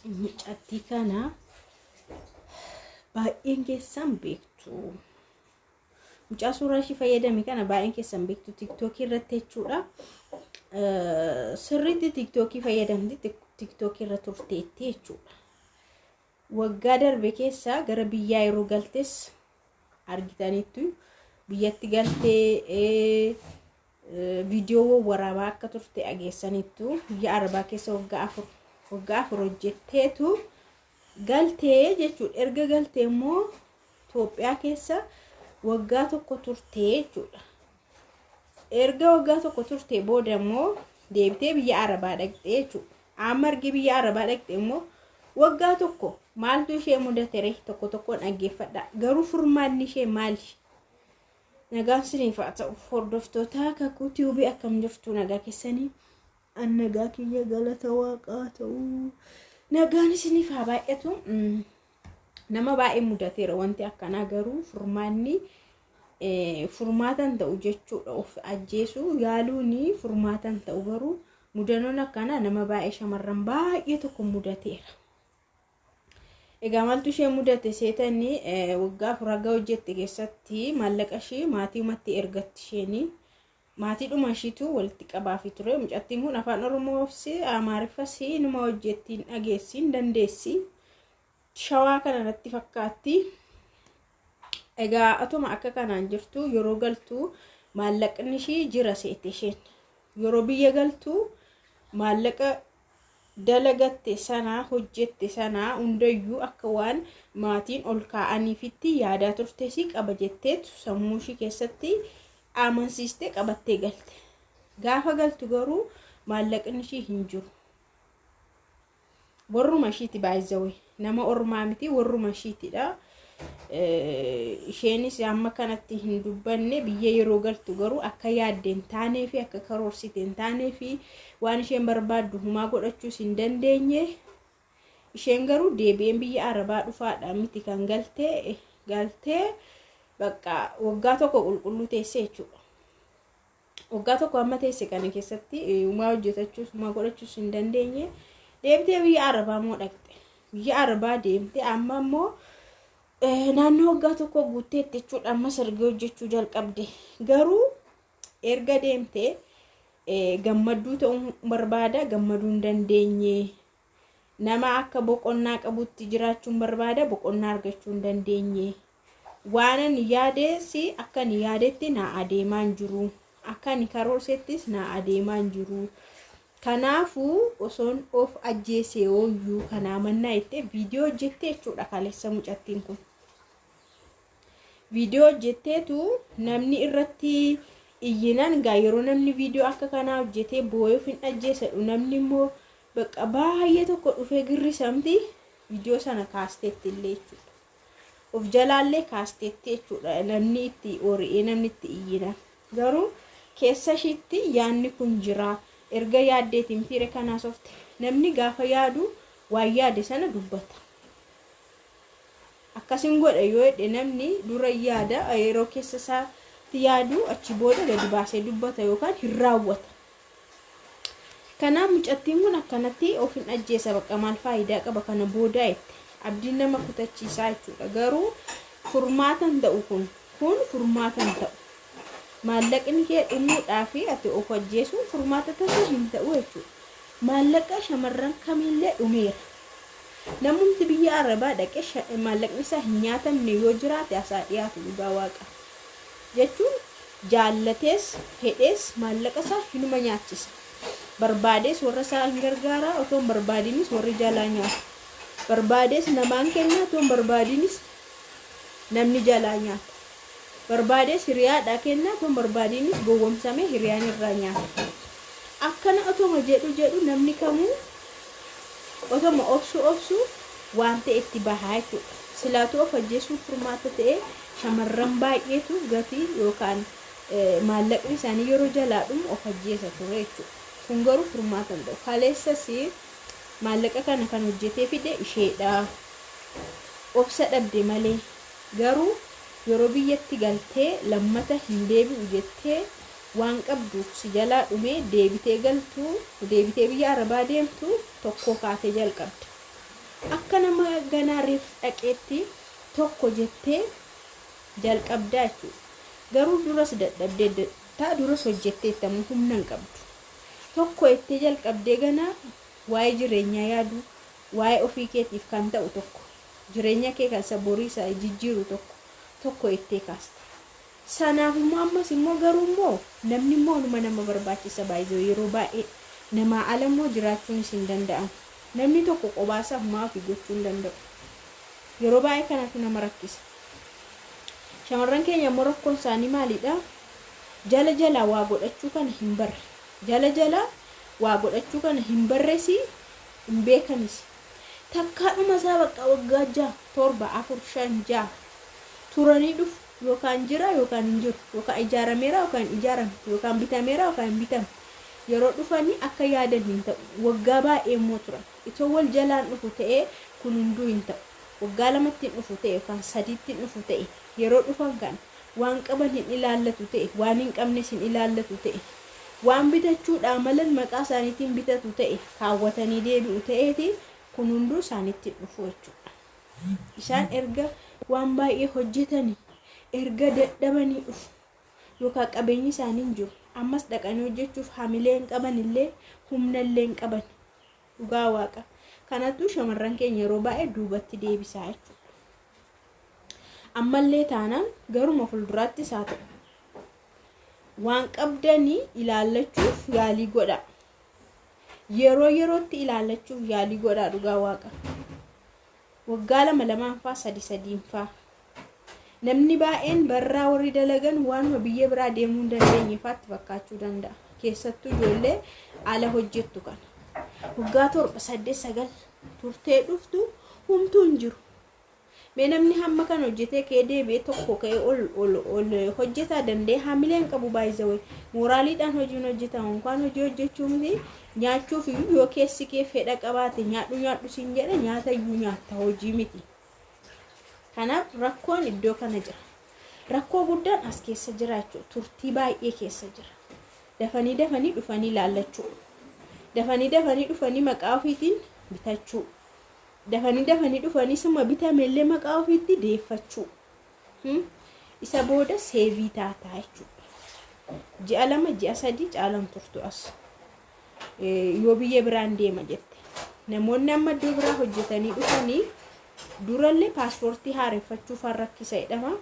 Mucattii kana baay'een keessan beektu. Mucaa suuraa ishii fayyadame kana baay'een keessan beektu tiktookii irratti jechuudha. Sirriitti tiktookii fayyadamti, tiktookii irra turteetti jechuudha. Waggaa darbe keessa gara biyyaa yeroo galtes argitaniittu, biyyatti galtee viidiyoowwan waraabaa akka turte dhageessaniittu. Biyya Arabaa keessa waggaa 4 hojjetteetu galtee jechuudha. Erga galtee immoo Itoophiyaa keessa waggaa tokko turtee jechuudha. Erga waggaa tokko turtee booda immoo deebitee biyya Arabaa dhaqxee jechuudha. Amma ergi biyya Arabaa dhaqxee immoo waggaa tokko maaltu ishee mudate? Tokko tokkoon dhaggeeffadha. Garuu furmaanni ishee maali? Nagaan siniif haa ta'u, hordoftoota Kakuu Tiyuubii, akkam jirtu? Nagaa keessanii? An nagaa kiyya, galata Waaqaa ta'u. Nagaan isiniif haa baay'atu. Nama baay'ee mudateera wanti akkanaa, garuu furmaanni furmaatan ta'u jechuudha. Of ajjeesuu yaaluun furmaatan ta'u, garuu mudannoon akkanaa nama baay'ee, shamarran baay'ee tokko mudateera. Egaa maaltu ishee mudate seetanii? Waggaa 4 haga hojjette keessatti maallaqa ishee maatiimatti ergatti, isheenii maatiidhuma ishiitu walitti qabaafii ture. Mucattiin kun afaan Oromoos Amaariffas numa hojjettiin, dhageessiin dandeessi. Shawaa kana natti fakkaatti. Egaa atuma akka kanaan jirtu yeroo galtu maallaqni ishii jira seete isheen. Yeroo biyya galtu maallaqa dalagatte sanaa, hojjette sanaa hundayyuu akka waan maatiin ol kaa'aniifitti yaadaa turtes, qaba jetteetu sammuu ishii keessatti amansiistee qabattee galte. Gaafa galtu garuu maallaqni ishii hin jiru. Warruma ishiiti baay'izawee, nama ormaa miti, warruma ishiitidha. Isheenis amma kanatti hin dubbanne. Biyya yeroo galtu garuu akka yaadde hin taanee fi akka karoorsite hin taanee fi waan isheen barbaaddu humaa godhachuus hin dandeenye. Isheen garuu deebi'een biyya Arabaa dhufaadha miti kan galtee. Galtee bakka waggaa tokko qulqulluu teesse jechuudha. Waggaa tokko amma teesse kana keessatti humaa hojjetachuus humaa godhachuus hin dandeenye. Deebitee biyya Arabaa immoo dhaqxe. Biyya Arabaa deemte, amma immoo naannoo waggaa tokko guutteetti jechuudha. Ammas erga hojjechuu jalqabde. Garuu erga deemte gammadduu ta'uu barbaada, gammaduu hin dandeenye. Nama akka boqonnaa qabutti jiraachuun barbaada, boqonnaa argachuu hin dandeenye. Waan ani yaades akka ani yaadetti naa adeemaa hin jiru. Akka ani karoorsettis naa adeemaa hin jiru. Kanaafuu osoon of ajjeesee ooyyuu kanaa mannaa jettee viidiyoo hojjettee jechuudha kaleessa mucattiin kun. Viidiyoo hojjetteetu namni irratti iyyinaan, gaa yeroo namni viidiyoo akka kanaa hojjetee boo'ee of hin ajjeesadhu, namni immoo bakka baay'ee tokko dhufee girrisamti, viidiyoo sana kaasteetti illee jechuudha. Of jalaallee kaasteetti jechuudha, namni itti ori'ee namni itti iyyina. Garuu keessa ishiitti yaadni kun jira. Erga yaaddeetiin fiire kanaa softe, namni gaafa yaadu waan yaade sana dubbata. Akkasin godha yoo jedhe namni dura yaada, yeroo keessa isaatti yaadu achi booda gadi baasee dubbata yookaan hin raawwata. Kanaaf mucattiin kun akkanatti of hin ajjeesa, bakka maal faayidaa qaba kana boodaa jette. Abdiin nama kutachiisaa jechuudha. Garuu furmaatan ta'u, kun furmaatan ta'u. Maallaqni kee dhumuudhaa fi ati of ajjeesuun furmaata tasa hin ta'u jechuudha. Maallaqa shamarran kamiillee dhumeera. Namumti biyya Arabaa dhaqee maallaqni isaa hin nyaatamne yoo jiraate asaa dhiyaatu, dhugaa Waaqa. Jechuun jaallatees fedhees maallaqa isaa hinuma nyaachisa. Barbaadees warra isaa hin gargaara, otoo hin barbaadinis warri jalaa nyaatu. Barbaadees namaan kenna, otoo hin barbaadinis namni jalaa nyaata. Barbaadees hiriyaadhaa kenna, otoo hin barbaadinis gowwomsamee hiriyaan irraa nyaata. Akkana otoma jedhu jedhu namni kamuu otoma obsu obsu waan ta'e itti bahaa jechuudha. Silaatuu of ajjeesuun furmaata ta'ee shamarran baay'eetu gatii yookaan maallaqni isaanii yeroo jalaa dhumu of ajjeesa ture jechuudha. Kun garuu furmaata hin ta'u. Kaleessas maallaqa kana kan hojjetee fide isheedha. Obsa dhabde malee, garuu yeroo biyyatti galtee lammata hin deebi'u jettee waan qabdu si jalaa dhumee deebitee galtu, deebitee biyya Arabaa deemtu tokkoo kaatee jalqabda. Akka nama ganaa reef dhaqeetti tokko jettee jalqabdaa jechuudha. Garuu duras dadhabdee ta'a, duras hojjetteetta, humna hin qabdu. Tokko jettee jalqabdee ganaa waa'ee jireenyaa yaaduu, waa'ee ofii keetiif kan ta'u tokko, jireenya kee kan isa borii isaa jijjiiru tokko tokko jettee kaasta. Sanaaf immoo ammas immoo garuu immoo namni immoo onuma nama barbaachisa baay'ee. Yeroo baay'ee namaa ala immoo jiraachuunis hin danda'amu. Namni tokko qobaasaa homaa ofii gochuu hin danda'u. Yeroo baay'ee kanatu nama rakkisa. Shamarran keenya immoo rakkoon isaanii maalidha? Jala jalaa waa godhachuu kana hin barre. Jala jalaa waa godhachuu kana hin barresi, hin beekanis. Takkaadhuma isaa bakka waggaa 6, 7, 4, 5, 6 turanii dhufu, yookaan jira yookaan hin jiru, yookaan ijaarameera yookaan hin ijaaramne, yookaan bitameera yookaan hin bitamne. Yeroo dhufanii akka yaadan hin ta'u. Waggaa baay'ee immoo turan. Itoo wal jalaan dhufu ta'ee kun hunduu hin ta'u. Waggaa 2tti hin dhufu ta'e yookaan 3tti hin dhufu ta'e, yeroo dhufan kana waan qaban hin ilaallatu ta'e, waan hin qabnes hin ilaallatu ta'e, waan bitachuudhaa malan maqaa isaaniitiin bitatu ta'e, kaawwatanii deebi'u ta'eeti, kun hunduu isaanitti dhufu jechuudha. Isaan erga waan baay'ee hojjetanii, erga dadhabanii dhufu, yookaan qabeenyi isaanii hin jiru. Ammas dhaqanii hojjechuuf hamilee hin qaban illee, humna illee hin qaban. Dhugaa waaqa. Kanattuu shamarran keenya yeroo baay'ee duubatti deebisaa jechuudha. Ammallee taanaan garuma fuulduraattis haa ta'u, waan qabdanii ilaallachuuf yaalii godhaa. Yeroo yerootti ilaallachuuf yaalii godhaa, dhugaa waaqa. Waggaa lama lamaan faa, sadi sadiin faa. Namni baay'een barraa warri dalagan waanuma biyya biraa deemuu hin dandeenye faatti fakkaachuu danda'a. Keessattuu ijoollee ala hojjettu kana. Waggaa 7, 8, 9 turtee dhuftu, humtuu hin jiru. Mee namni hamma kana hojjetee ka'ee deebi'ee tokko ka'ee ol ol ol hojjetaa danda'e hamilee hin qabu baay'isawee. Mooraaliidhaan hojiin hojjetamu inkaan hojii hojjechuu miti, nyaachuuf iyyuu yoo keessi kee fedha qabaate nyaadhu nyaadhu siin jedhe, nyaata iyyuu nyaatta, hojii miti. Kanaaf rakkoon iddoo kana jira. Rakkoo guddaan as keessa jira jechuudha. Turtii baay'ee keessa jira. Dafanii dafanii dhufanii ilaallachuu. Dafanii dafanii dhufanii maqaa ofiitiin bitachuu. Dafanii dafanii dhufanii suma bitame illee maqaa ofiitti deeffachuu. Isa booda save taataa jechuudha. Ji'a 2, ji'a 3 caalan turtu as. Yoo biyya biraan deema jette. Namoonni amma iddoo biraa hojjetanii dhufanii durallee paaspoortii haareffachuuf rakkisa jedhama.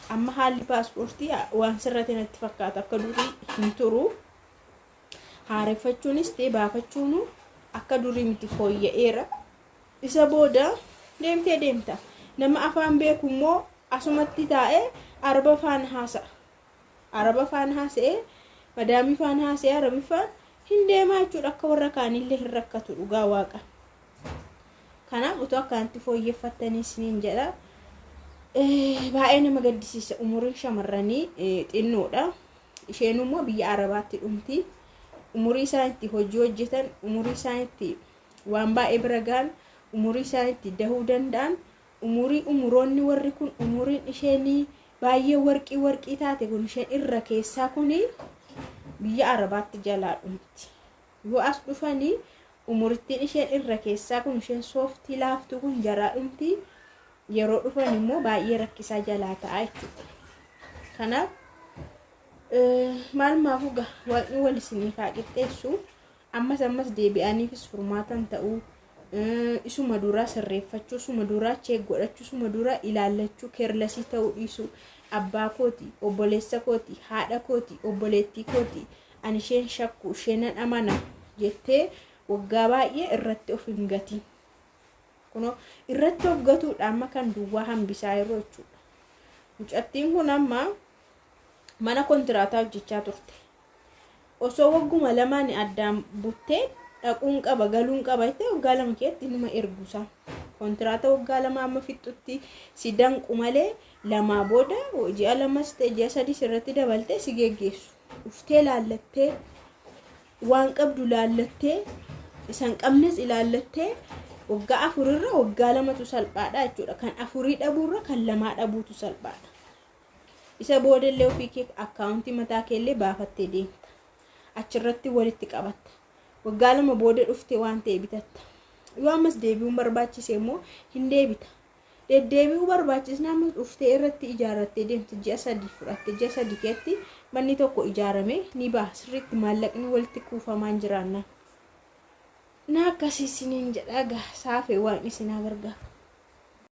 Amma haalli paaspoortii waan sirratti natti fakkaata, akka durii hin turu. Haareffachuunis ta'e baafachuun akka durii miti, fooyya'eera. Isa booda deemtee deemta. Nama afaan beeku immoo asumatti taa'ee araba faana haasa'a. Araba faana haasa'ee, madaamii faana haasa'ee, arabiffaan hin deemaa jechuudha. Akka warra kaanillee hin rakkatu, dhugaa waaqa. Kanaaf utuu akkanatti fooyyeffattanii isiniin jedha. Baay'ee nama gaddisiisa, umuriin shamarranii xinnoodha. Isheen immoo biyya Arabaatti dhumti. Umurii isaan itti hojii hojjetan, umurii isaan itti waan baay'ee bira gahan, umurii isaan itti dahuu danda'an, umurii umuroonni warri kun, umuriin isheenii baay'ee warqii warqii taate kun, isheen irra keessaa kuni biyya Arabaatti jalaa dhumti. Yoo as dhufanii umurittiin isheen irra keessaa kun, isheen soft laaftuu kun jalaa dhumti. Yeroo dhufan immoo baay'ee rakkisaa jalaa ta'a jechuudha. Kanaaf maal maafuu gaha, waaqni wal isiniif haa qixxeessu. Ammas ammas deebi'aniifis furmaatan ta'uu, isuma duraa sirreeffachuu, isuma duraa check godhachuu, isuma duraa ilaallachuu, careless ta'uu dhiisuu. Abbaa kooti, obboleessa kooti, haadha kooti, obboleettii kooti, ani isheen shakku, isheen nan amana jettee waggaa baay'ee irratti of hin gatin. Kunoo irratti of gatuudha amma kan duwwaa hambisaa yeroo jechuudha. Mucattiin kun amma mana kontiraataa hojjechaa turte. Osoo wagguma lamaan addaan buttee dhaquun qaba, galuun qaba jettee, waggaa 2 keessatti numa erguusaa. Kontiraata waggaa 2 amma fixxutti si danqu malee, lamaa booda ji'a 2s ta'e ji'a 3s irratti dabaltee si geggeessu. Dhuftee laallattee, waan qabdu laallattee, isan qabnes ilaallattee, waggaa 4rra waggaa 2tu salphaadha jechuudha. Kan 4 dhabuurra kan 2 dhabuutu salphaadha. Isa boodallee ofii kee akkaawuntii mataa keellee baafattee deemta. Achirratti walitti qabatta. Waggaa 2 booda dhuftee waan ta'e bitatta. Yoo ammas deebi'uun barbaachise immoo hin deebita. Deddeebi'uu barbaachisna ammas dhuftee irratti ijaarrattee deemte ji'a 3 fudhatte ji'a 3 keetti manni tokko ijaarame ni baha sirriitti maallaqni walitti kuufamaan jiraannaan. Na akkasii isiniin jedha egaa saafee waan isin haa gargaaru.